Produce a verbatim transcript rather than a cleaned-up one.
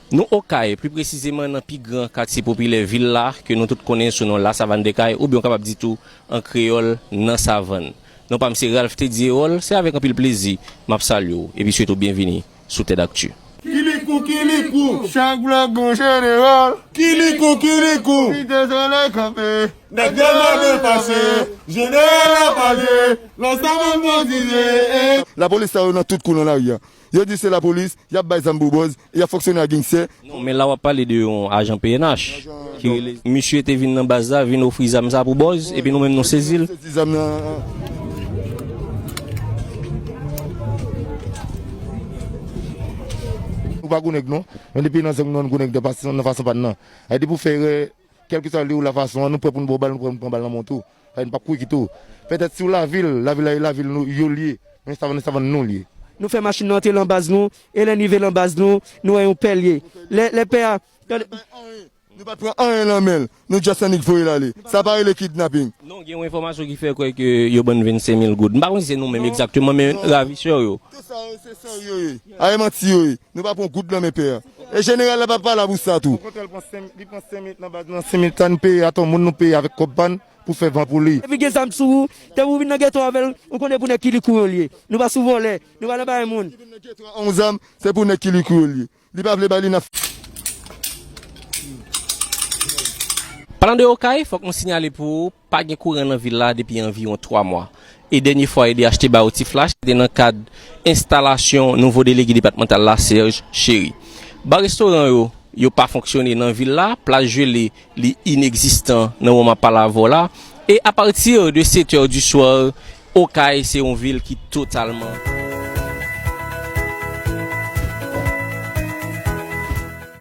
Nou Okay, pli presizeman nan pi gran katye popilè vil la, ke nou tout konnen sou non Lasavann de Kay, oubyen w kapab di tou an kreyòl, nan Savann. Non pa m se Ralph Teddy Erol, se avèk anpil plezi m ap salye w epi swete w byenvini sou Tèdakti. Kilikou, kilikou, chak blòk gon jeneral. Kilikou, kilikou, pite solèy kanpe. Nèg de lame pase, jeneral la pale, Lasavann kontinye. Lapolis sa yo nan tout kou nan lari a. Yo di se lapolis, y ap bay zam pou bòz, y ap fonksyone ak gangstè. Non, men la w ap pale de yon ajan P N H ki rele, misye te vin nan baz la, vin ofri zam sa pou bòz, epi nou menm nou sezi l. Sezi zam nan. Nou pa gwo nèg non, men depi nan zòn nou, nou gwo nèg nan fason, nan fason pa n nan. Sa vle di pou fè erè, kèlkeswa li ou la fason an, nou prè pou n ba w bal, nou prè pou n pran bal nan men w tou. Sa vle di n p ap kouri kite w. Petèt si w lavil, lavil la e lavil nou, yo l ye, men Savann, Savann nou l ye. Nou fè machin nan antre lan baz nou, e lè n rive lan baz nou, nou wè yon pèl ye. Lè, lè pè a, tande. Nou pa t pran anyen nan men l, nou just annik voye l ale. Sa pa rele kidnaping. Non, gen yon enfòmasyon ki fè kwè ke yo ban n vennsenk mil goud. M pa konn si se nou menm egzakteman, men ravisè yo. Tout sa yo, se sa yo ye. A, e manti yo ye. Nou pa pran goud nan men pè a. E jeneral la pa, pa la pou sa tou. Okontrè, li pran senk, li pran senk minit nan baz nan senk minit sa n peye, ata yon moun nou peye avèk kòb pa n pou fè van pou li. Depi gen zam sou ou, depi ou vin nan geto avè l, ou konnen pou nèg kilikou yo l ye. Nou pa sou vòlè, nou pa nan bagay moun. Depi nan geto a yon zam, se pou nèg kilikou yo l ye. Li pa vle bay li nan. Palan de Okay, fòk nou sinyale pou ou, pa gen kouran nan vil la depi anviwon twa mwa. E dènye fwa E D H te ba yo ti flach, se te nan kad enstalasyon nouvo delege depatmantal la, Serge Chéry. Ba restoran yo, yo pa fonksyone nan vil la, plas jele, li inegzistan nan moman m ap pale avè w la. E apati de sèt è di swa, Okay se yon vil ki totalman